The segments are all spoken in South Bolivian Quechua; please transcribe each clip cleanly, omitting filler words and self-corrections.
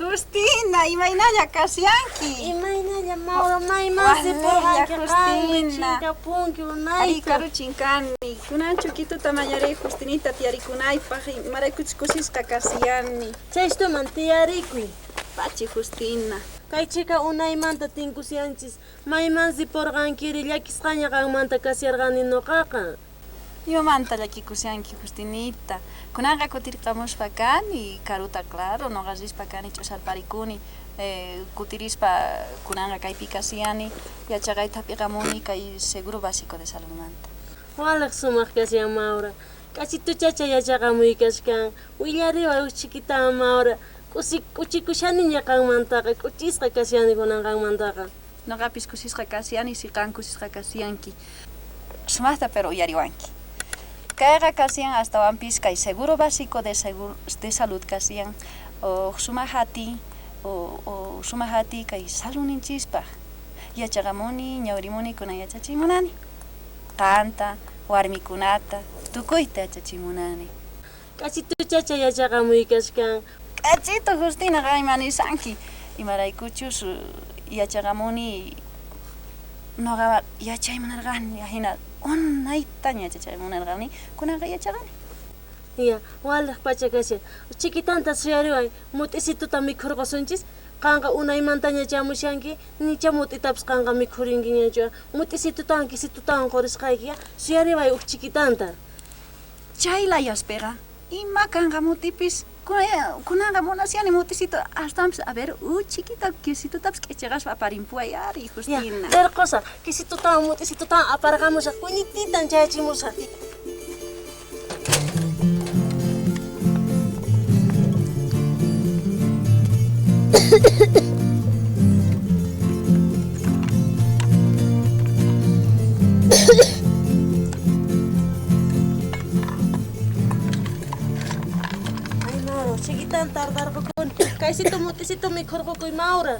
Justina, imaynalla kasyanki? Imaynalla Maura, maymansi Wajlella, purqanki qanmi Justina. chinkapunki Ari unayta. karuchin kani. Kunanchu kituta mañarí Justinita tiyarikunaypaq, imaraykuchus kusisqa kasiyani. Chaystuman tiyarikuy. Pachi Justina. Kay chika unaymanta tinkusyanchis, maymansi purqankiri llakisqaña qanmanta kasyarqani noqaqa. Imamanta llakikusyanki Justinita? Kunanqa kutirqamuspa kani, karuta claro, noqa rispa kani ch'usarparikuni, kutirispa kunanqa kaypi kasiyani, yachaqayta hap'iqamuni kay seguro básico de saludmanta. Waliq sumaq kasyan Maura, k'achituchacha yachaqamuy kashkan, willariway uj chikitawan Maura, k'usi k'uchikushaniña qanmantaqa, k'uchisqa kashani kunan qanmantaqa. Noqapis kusisqa kasiyani si qan kusisqa kasiyanki. Sumaqta pero uyariwanki. Kayqa kasiyan astawanpis kay seguro básico de seguro de salud kasiyan uj sumaq atiy o sumaq atiy kay saludninchispaq. Yachaqamuni, ñawrimuni kunan yachachimunani. Qanta, warmikunata, tukuyta yachachimunani. K'achituchacha yachaqamuy kashkan. K'achitu Justina qan ima nisanki, imaraykuchus yachaqamuni noqa yachay munarqani, ajina unaytaña yachachay munarqani, kunanqa yachaqani. Ya, waliq pacha kashan. Chikitanta suyariway, mut'isituta mikhurqosunchis, qanqa unaymantaña chamushanki, nicha mut'itapis qanqa mikhurinkiñachu. Mut'isitutawan quesitutawan qorisqayki, ya, suyariway uj chikitanta. Chay layaspiqa, ima kanqa mut'ipis, kunanqa munashani mut'isito astawanpis, a ver, uj chikita quesitutapis k'ichiqaspa aparimpuway ari, Ya, Justina. rirqosaq, quesitutawan mut'isitutawan aparqamusaq, kunititan chayachimusaq. Ay, Maura, chiquitan tardarqokuni. Kaysito mut'isito mikhurqokuy, Maura.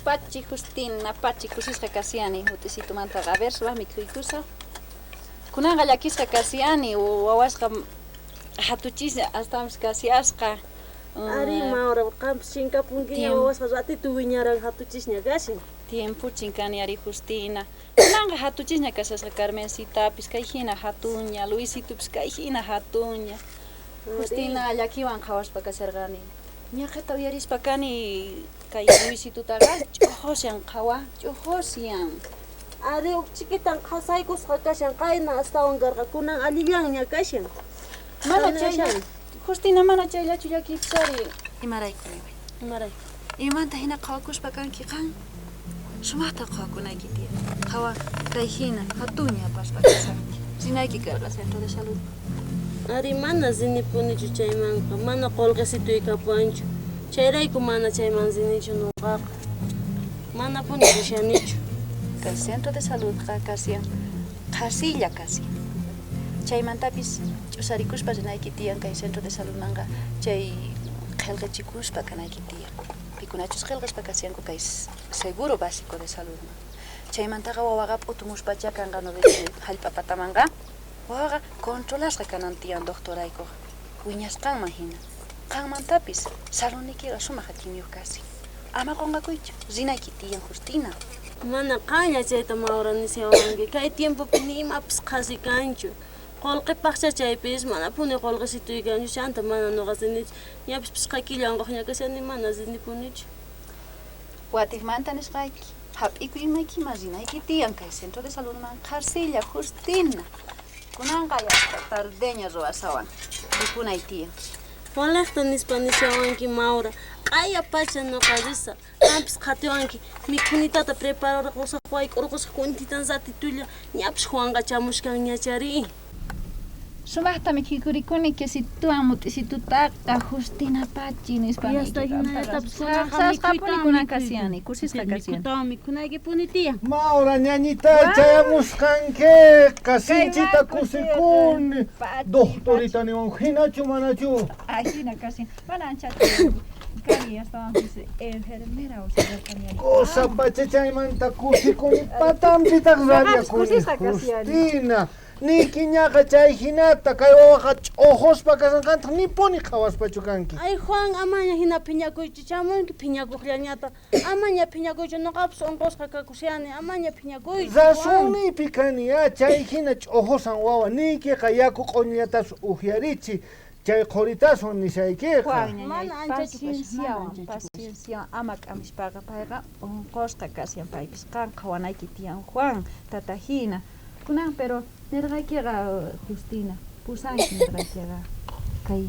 Pachi, Justina, pachi, kusisqa kasiyani mut'isitumantaqa. A ver, sumaq mikhuykusaq. Kunanqa llakisqa kasiyani, wawasqa hatuchisña astawanpis kasiyasqa. Ari, Maura, qanpis chinkapunkiña wawasqa ratito wiñaran hatuchisña kashan. Tiempuchin kani ari, Justina. Kunanqa hatuchisña kashasqa Carmencitapis kay hina hatunña, Luisitupis kay hina hatunña. Justina llakiwan qhawaspa kasharqani. Ñaqhata uyarispa kani kay Luisitutaqa ch'uqushan qhawa, ch'uqushan. Ari, uj chiquitan qhasaykusqa kashan, qayna astawan karqa, kunan allillanña kashan. Mana chaylla, Justina, mana chayllachu llakipis ari. Imarayku niway? Imarayku? Imamanta hina qhawakuspa kanki qan? Sumaqta qhawakunayki tiyan. Qhawa kay hina hatunña apaspa kashanki. Rinayki karqa centro de salud. Ari, mana rinipunichu chaymanqa, mana qolqesituy kapuwanchu. Chayrayku mana chayman rinichu noqaqa. Manapuni rishanichu. Kay centro de saludqa kashan qhasilla kashan. Chaymantapis ch'usarikuspa rinayki tiyan kay centro de saludmanqa chay qhelqachikuspa kanayki tiyan. Pikunachus qhelqaspa kashanku kay seguro básico de saludman. Chaymantaqa wawaqa p'utumuspacha kanqa no hallp'a patamanqa wawaqa controlasqa kanan tiyan doctoraykuqa wiñasqanman hina. Qanmantapis saludniykiqa sumaq atiyniyuq kasi. Ama qonqakuychu, rinayki tiyan Justina. Mana qanlla chayta Maura nishawanki, kay tiempopi ni imapis qhasi kanchu. Qolqepaqcha chaypis manapuni qolqesituy kanchu, chanta mana noqa rinichu. Ñapis pishqa killa onqoqña kashani mana rinipunichu. Watiqmanta nisqayki, hap'ikuy imaykiman rinayki tiyan kay centro de saludman qhasilla Justina. Kunanqa yasta tardeña ruwasawan ripunay tiyan. Waliqta nispa nishawanki Maura, q'aya pacha noqa risaq. Qanpis qhatiwanki, mikhunitata prepararqosaq, wayk'urqosaq kuntitan ratitulla, ñapis Juanqa chamushkanña chari. Sumaqta mikhukurikuni quesituwan mut'isitutaqa Justina pachi nispa Yasta hinallatapis kunanqa sasqapuni kunan kasiyani, kusisqa kasiyani. Mikhutawan mikhunaykipuni tiyan. Maura ñañitay chayamusqankiqa, sinchita kusikuni. Doctorita niwan hinachu manachu? Ajina kashan, mana anchata kani astawanpis enfermera usarqani. Cosa pacha chaymanta kusikuni, patanpitaq rabiakuni kusisqa kasiyani. Justina. Niykiñaqa chay hinata kay wawaqa ch'ojospa kashanqantaj nipuni qhawaspachu kanki. Ay Juan, amaña hina phiñakuychu, chamunki phiñakuqllañata. Amaña phiñakuychu, noqapis onqosqa kakushani, amaña phiñakuychu. Razonniypi kani ya, chay hina ch'ojosan wawa, niykiqa yaku q'oñillatapis ujyarichi, chay qhoritaswan nishaykiqa. Juan, ñañay, Mana anchachu kashan, mana pacienciawan, anchachu kashan. pacienciawan, ama k'amispaqa payqa onqosqa kashan paypis, qan qhawanayki tiyan Juan, tata hina. Kunan pero nirqaykiqa Justina, pusanki nirqaykiqa kay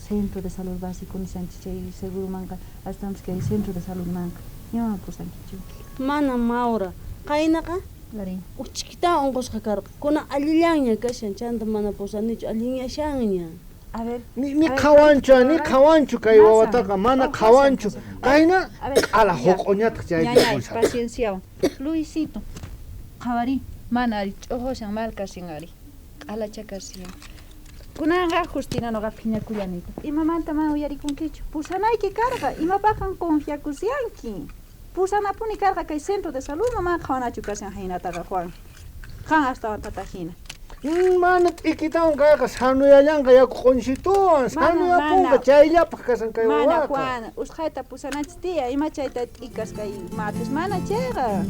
centro de salud básico nishanchis chay seguromanqa, astawanpis kay centro de saludmanqa, ñawan pusankichu. Mana Maura, qaynaqa Ari. uj chiquitawan onqosqa karqa, kunan allillanña kashan, chanta mana pusanichu, allinyashanña. A ver, Ni, ni a ver, qhawanchu, ni qhaway. qhawanchu kay Masa. wawataqa, mana Ojo, qhawanchu. masa. Qayna A ver, q'ala ya. joq'oñataq chaypi Ñañay, pulsarqa. pacienciawan. Luisito, qhawari, mana ari, ch'ojoshan mal kashan ari, q'alacha kashan. Kunanqa Justina noqa phiñakullanita. Imamanta mana uyarikunkichu? Pusanayki karqa, imapaqan confiakusyanki? Pusanapuni karqa kay centro de salud, mana qhawanachu kashan hinataqa Juan. Qan astawan tata hina. Mana t'ikitawan kayqa sanuyallanqa yaku q'uñisituwan, Mana, sanuyapunqa, mana. chayllapaq kashan kay Mana, wawaqa. Juan, usqhayta pusananchis tiya, ima chayta t'ikas kay matis, mana chayqa.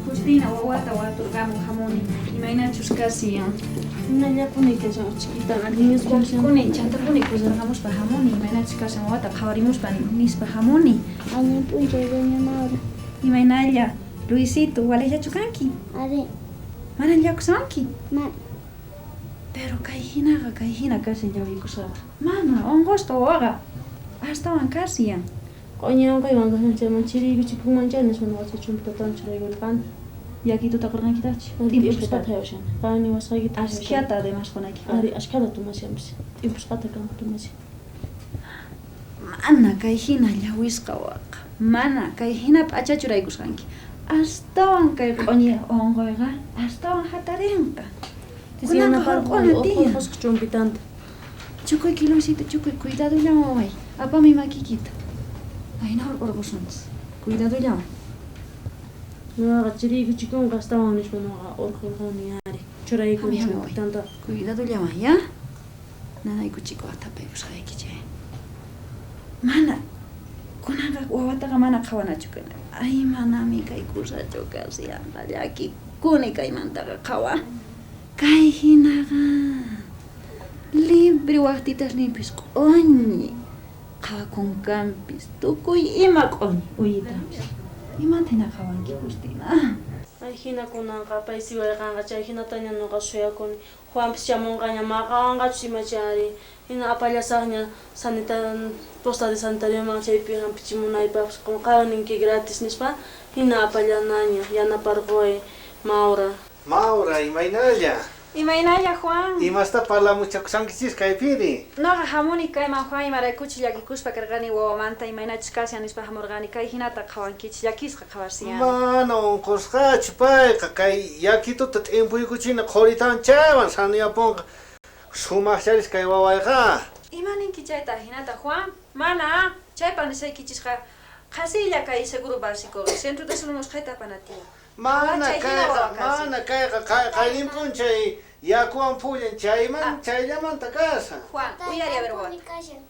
Justina, wawata waturqamun hamuni, imaynachus kashan. Hinallapuni kashan, chiquitan allinyaspa kashan. Kuni, chantapuni cruzarqamuspa hamuni, imaynachus kashan wawata qhawarimuspa nispa hamuni. Allin p'unchay, doña Maura. Imaynalla, Luisito, walejllachu kanki? Ari. Mana llakusanki? Ma. Pero kay hinaqa, kay hina kashan llawiykusqaqa. Mana, onqosqa wawaqa astawan kashan. Q'oñi onqoywan kashan chayman chiriykuchikunman chay nispa noqa chay chumpitatan churaykurqani. Yakituta qurqankitaqchu? T'impusqata haywashani. Qan niwasqaykita haywashani. Ashkhata además qunayki. Ari, ashkhata tomashanpis. T'impusqata kanku tomashan. Mana kay hina llawisqa wawaqa. Mana kay hina p'acha churaykusqanki. Astawan kay q'oñi onqoyqa, astawan hatarinqa. Kunanqa hurq'una tiyan. Urqusqa chumpitanta. Chukuyki, Luisito, chukuy, cuidadollawan waway. Apami makikita. Ayna hurq'urqusunchis. Cuidadollawan. Noqaqa chiriykuchikunqa astawan nispa noqa urqurqani ari. Churaykuni Hami, hami, waway. chumpitanta. Cuidadollawan, ya? Nanaykuchikuwaq tapaykusqayki chay. Mana, kunanqa wawataqa mana qhawanachu kana. Ay, manami kay kusachu kasyanqa, llakikuni kaymantaqa qhawa. Kay hinaqa libre waqtitasninpis q'oñi, qhawakunkanpis, tukuy ima q'oñi uyitanpis. Imanta hina qhawanki, Justina? Ay, hina kunanqa pay siwayqanqa chay hinataña noqa suyakuni. Juanpis chamunqaña maqawanqachus imachari. Hina apallasaqña posta de sanitarioman chaypi hampichimunaypaqpis qan ninki gratis nispa hina apallanaña yanaparquway Maura. Maura, imaynalla? Imaynalla, Juan? Imasta parlamuchakusankichis kaypiri? Noqa hamuni kayman, Juan, imaraykuchus llakikuspa karqani wawamanta, imaynachus kashan nispa hamurqani, kay hinata qhawankichis, llakisqa qhawasiyani. Mana unqusqachu payqa, kay yakituta t'impuykuchina qhuritawan chaywan sanuyapunqa. Sumaqcharis kay wawayqa. Ima ninki chayta hinata, Juan? Mana, chaypaq nisaykichisqa qhasilla kay seguro básico, centro de salud usqhayta apana tiyan. Mana Chay hina kayqa, wawa kashan. mana kayqa, qaynin p'unchay yakuwan pullan, chayman, Ah. chayllamanta kashan. Juan, uyari a ver, wawa. Malpuni kashan,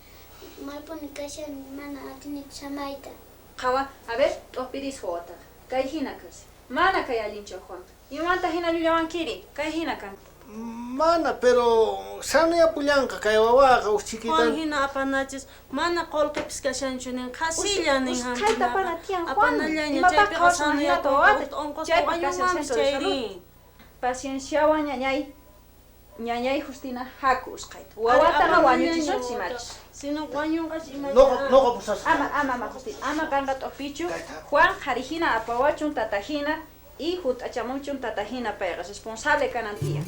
malpuni kashan, mana atinichu samayta. Qhawa, a ver, t'uqpirisqa wawataqa. Kay hina kashan. Mana kay allinchu, Juan. Imamanta hina llullawankiri, kay hina kan. Mana, pero sanuyapullanqa kay wawaqa uj chiquita. Juan hina apanachis, mana qolqepis kashanchu nin, qhasilla nin Usqhayta hampinaqa. apana tiyan, Juan. Apanallaña, Imapaq chaypiqa qhawashan hinata sanuyapunqa, wawata? uj onqosqa Chaypaq kashan wañunmanpis centro de salud. chayri. Pacienciawan ñañay, ñañay Justina, haku usqhayta. Wawataqa Ari, wañuchisunchis apanallaña imachus. Sino wañunqachis imachus. Noqa, noqa pusasaq. Ama, ama, ama, Justina, ama qanqa t'uqpichu. Kayta. Juan qhari hina apawachun tata hina y hut'achamuchun tata hina payqa responsable kanan tiyan.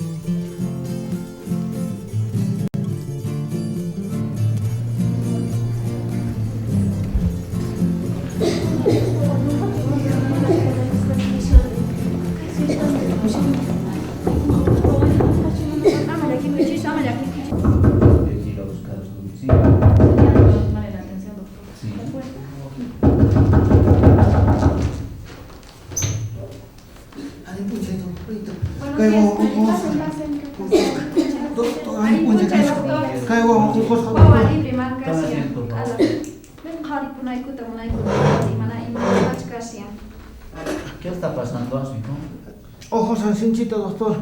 Ama llakikuychis, ama llakikuychis. Ir a buscar los domicilios. Kay wawa unqusqa. Doctor, allin p'unchay kashan. Kay wawa unqusqa. Wawa libre mal kashan. Qharipunaykuta munayku mana imatachu kashan. ¿Qué está pasando, hijo? Ch'uqusan sinchita, doctor.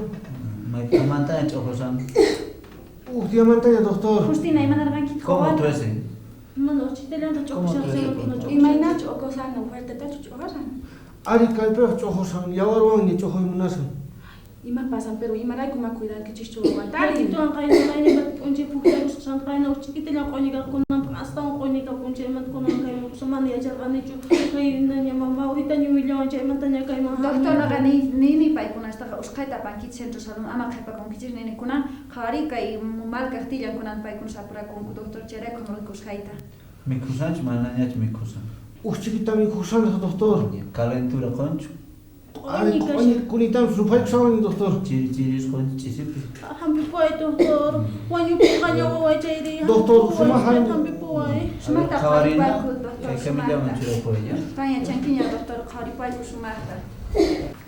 Maymantaña ch'uqusan? Uj diamantaña, doctor. Justina, imanarqanki? ¿Cómo tuese? Mana uchitallanta ch'uqushan. Imayna ch'uqusan, fuertetachu ch'uqusan? Ari kallpayuq ch'uqusan, yawarwanña ch'uquy munasan. Ima pasan, pero imarayku ma cuidankichikchu wawatari? Tuan qayna qayna p'unchay pukllakusqan qayna uchikitalla q'uñikakunanpaq astawan q'uñikapun chaymanta kunan kayman mana yacharqanichu kaynaña mama ahoritaña willawan chaymantaña kayman. Doctor, noqa nini paykunastaqa usqhayta apankichik centro salud ama qhipakunkichik nini kunan qhawari kay mal kaqtillan kunan paykuna sapurakunku doctor chayrayku hamurqayku usqhayta. Mikhusanchu manañachu mikhusan? Uchikita mikhusanraq, doctor. Calentura qonchu? Ay, kunitam rupaykusawani, doctor. Chiri chirisqonchu ch'isipi. Hampipuway, doctor. Wañupunqaña waway chayri. Doctor, sumaq hampipuway. Sumaqta qhawariwayku, doctor. Kay camillaman churapuway, ya? Qan yachankiña, doctor, qhawariwayku sumaqta.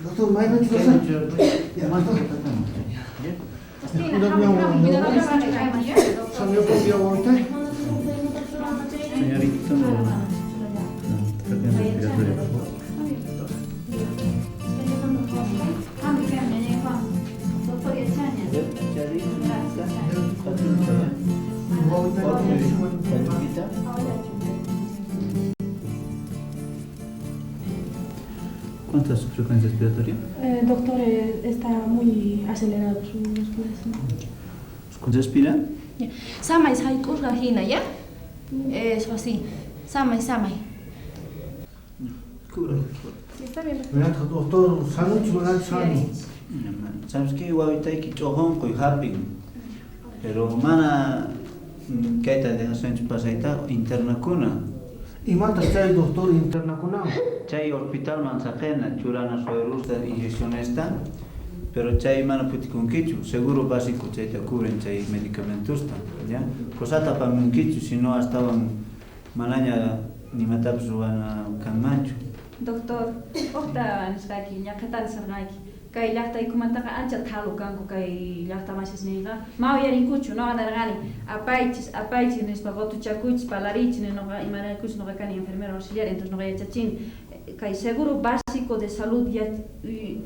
Doctor, mayman churasan? Ya, doctor. Justina, hamuy, Sañupunki wawayta. Señorita, no. No, frecuencia respiratoria, por favor. ¿Cuánto es su frecuencia respiratoria? Doctor, está muy acelerado su respiración. ¿Respira? Samay, saykusqa hina, ¿ya? Eso así. Samay, samay. Cúbrelo. Está bien. Mirá, doctor, sanuchu manachu sanu. ¿Sabes qué? Wawitayki ch'uqunquy hap'in. Pero mana kayta dejasunchu pasayta internakuna. Imataq chay doctor internakunawan? Chay hospitalman saqena churana suerusta inyeccionesta, pero chay mana putikunkichu, seguro básico chayta cubren chay medicamentosta, ¿ya? Cosata apamunkichu, si no astawan manaña nimatapis ruwana kanmanchu. Doctor, uqta nisqayki ñaqhitata nisarqayki. Kay llaqtaykumantaqa ancha thalu kanku kay llaqta masisniyqa ma uyarinkuchu noqa nirqani apaychis apaychis nispa qutuchakuychis parlarichis noqa imaraykuchus noqa kani enfermero auxiliar entonces noqa yachachini kay seguro básico de salud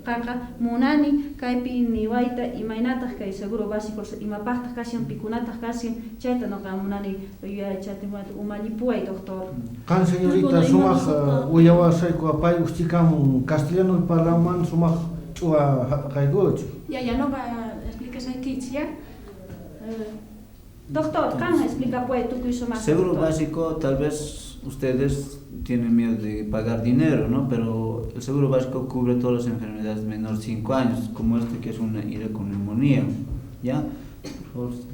qanqa munani kaypi niwayta imaynataq kay seguro básico imapaqtaq kashan pikunataq kashan chayta noqa munani yachati umallipuway doctor. Qan señorita sumaq willawasayku apay uchikamun castellano parlaman sumaq ch'uwa hap'aqaykuchu. Ya, ya, noqa explicasaykichis, ya. Doctor, qan explicapuway tukuy sumaq. Seguro básico, tal vez ustedes tienen miedo de pagar dinero, ¿no? Pero el seguro básico cubre todas las enfermedades menores de 5 años, como este que es una ira con neumonía, ¿ya? Por favor.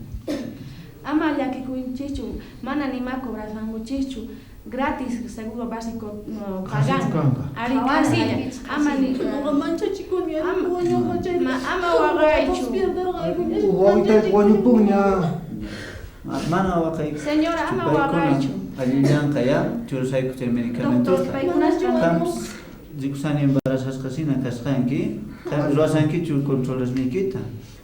Ama llakikunchikchu, mana nima cobrasankuchikchu, gratis seguro básico no pagan. Ari qhasilla. Ama ni noqa manchachikuni ama waqaychu. Wawitayku wañupunña. Mana waqay. Señora, ama waqaychu. Allillanqa ya, churasayku chay medicamentosta. Doctor, Rikusani embarazasqa hina kasqanki, qam ruwasankichu controlesniykita.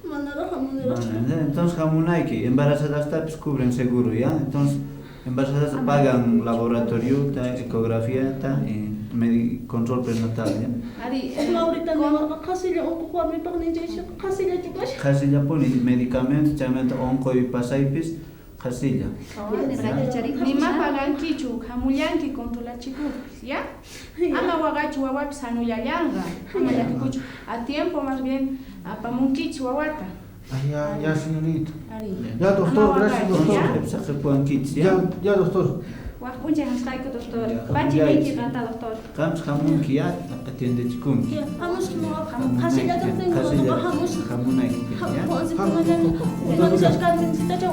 Manaraq hamuniraqchu. Entonces hamunayki, embarazadastapis cubren seguro, ya. Entonces embarazadas pagan laboratoriota, ecografiata y control prenatal, ya. Ari, ahorita niwarqa qhasilla unquq warmipaq ninchaysiqa qhasillachu kashan. Qhasillapuni medicamento chaymanta unquy pasaypis qhasilla. Nima pagankichu, hamullanki controlachikupis, ya. Ama waqaychu wawapis sanullallanqa, ama llakikuchu. A tiempo más bien apamunkichis wawata. Ay, ya, ya, señorita. Ari. Ya, doctor, gracias, doctor. Ya, ya, doctor. Waq p'unchay hasqayku, doctor. Pachi ninki qanta, doctor. Qampas hamunki ya, atiendechikunki. Hamusaq noqaqa qhasillata tengo, noqa hamusaq. Hamunayki, ya. Hamusaq.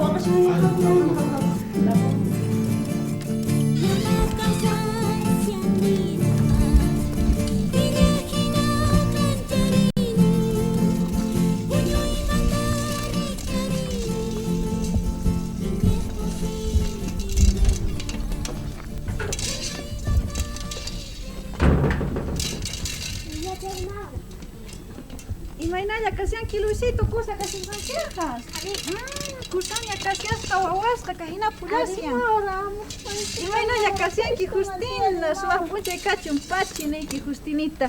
Waqashani hamunani. Imaynalla kashanki Luisito kusa kashasqanchikqa. Kusaña kashasqa wawasqa kahina pullasyan. Imaynalla kashanki Justina, sumaq p'unchay kachun pachi niyki Justinita.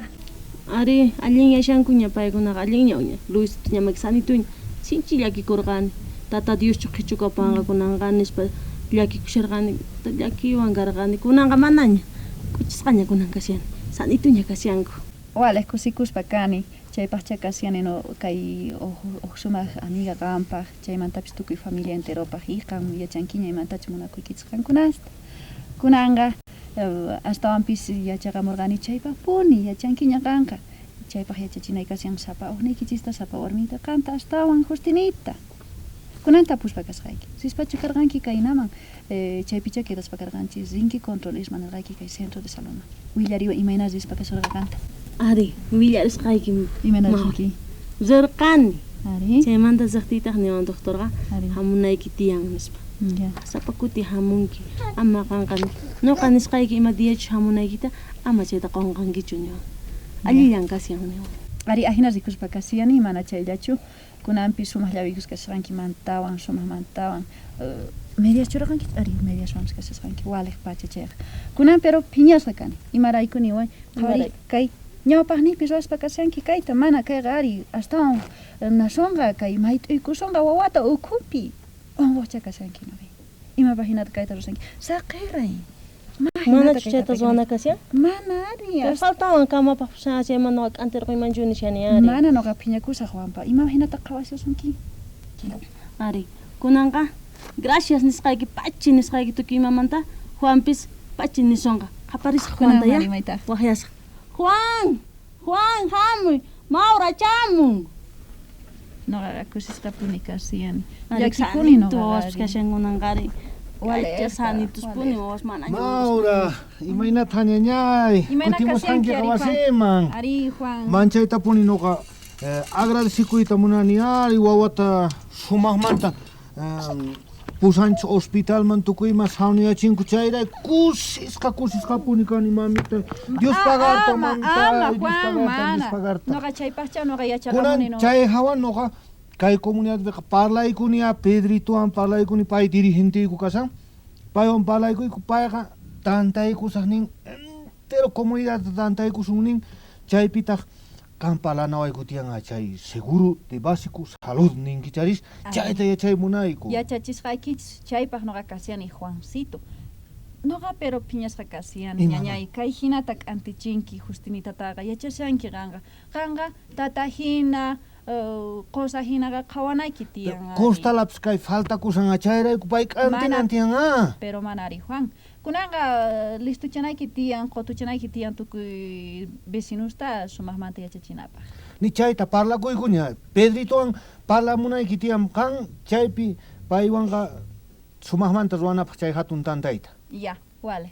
Ari, allin yashankuña paykunaqa allinña uña. Luisito ña maki sanituña. Sinchi llakikurqani. Tata Dioschu qhichukapanqa kunanqa nispa llakikusharqani. Llakiywan karqani. Kunanqa manaña. K'uchisqaña kunan kashani. Sanituña kashanku. Wale kusikuspa kani. Chaypaqcha kashani no kay uj sumaq amiga qampaq, chaymantapis tukuy familia enteropaq y qam yachankiña imantachu munakuykichis qankunasta. Kunanqa astawanpis yachaqamurqani chaypaqpuni yachankiña qanqa. Chaypaq yachachinay kashan sapa ujniykichista, sapa warmita qanta astawan Justinita. Kunan tapuspa kasqayki. Rispachu karqanki kaynaman, chaypicha quedaspa karqanchis, rinki controlisman nirqayki kay centro de saludman. Willariwa imayna rispa kasurqa qanta. Ari, willarisqayki. Imayna rinki? Rirqani. Ari. Chaymanta riqtiytaq niwan doctorqa hamunayki tiyan nispa. Ya. Sapa kuti hamunki, ama qanqa nuqa nisqayki ima diachus hamunaykita ama chayta qunqankichu niwan. Allillan kashan niwan. Ari, ahina rikuspa kashani, mana chayllachu. Kunanpi sumaq llavikus kashasqanki mantawan, sumaq mantawan. Medias churaqanki, ari, mediaswanpis kashasqanki, waliq pacha chayqa. Kunan pero phiñasqa kani. Imarayku niwan, qhawari kay ñawpaqniypi ruwaspa kashanki kayta, mana kayqa ari, astawan nasonqa kay mayt'uykusonqa wawata ukhupi. Unqucha kashanki novi. Imapaq hinata kayta ruwashanki? Saqiray. Manachu chayta ruwana kashan? Mana ari. Pero faltawan kamapaq chayman noqa k'antirquymanchu nishani ari. Mana noqa phiñakusaq Juanpa. Imapaq hinata qhawashasunki? Ari, kunanqa gracias nisqayki, pachi nisqayki tukuy imamanta, Juanpis pachi nisonqa. Qaparisaq Juanta ya. Waqyasaq. Juan, Juan, hamuy, Maura chamun. Noqaqa kusisqapuni kashani. Llakikuni noqaqa. Wawaspis kashan kunanqari. K'acha sanituspuni wawas mana. Maura, imaynata ñañay? Kutimusqankiqa wasiman. Ari, Juan. Manchaytapuni noqa agradecikuyta munani ari wawata sumaqmanta pusanchis hospitalman tukuyman sawniyachinku chayrayku kusisqa kusisqapuni kani mamita. Dios pagarta mamita, ama Dios Juan, pagarta, mana. Dios pagarta. Noqa chaypaqcha noqa yachaqamuni Kunan chay hawa noqa kay comunidadpiqa parlaykuni a Pedritowan parlaykuni pay dirigenteyku kashan. Paywan parlaykuyku payqa tantaykusaq nin entero comunidadta tantaykusun nin chaypitaq qan parlanawayku tiyan chay seguro de básico salud ninki charis chayta yachay munayku. Yachachisqaykichis chaypaq noqa kashani Juancito. Noqa pero phiñasqa kashani ñañay kay hinata k'antichinki Justinitataqa yachashanki qanqa. Qanqa tata hina qosa hinaqa qhawanayki tiyan. Costalapis kay faltakusan chayrayku pay k'antinan tiyan a. Pero mana ari Juan. Kunanqa listuchanayki tiyan, qotuchanayki tiyan tukuy vecinusta sumaqmanta yachachinapaq. Ni chayta parlakuykuña. Pedritowan parlamunayki tiyan qan chaypi paywanqa sumaqmanta ruwanapaq chay hatun tantayta. Ya, wale.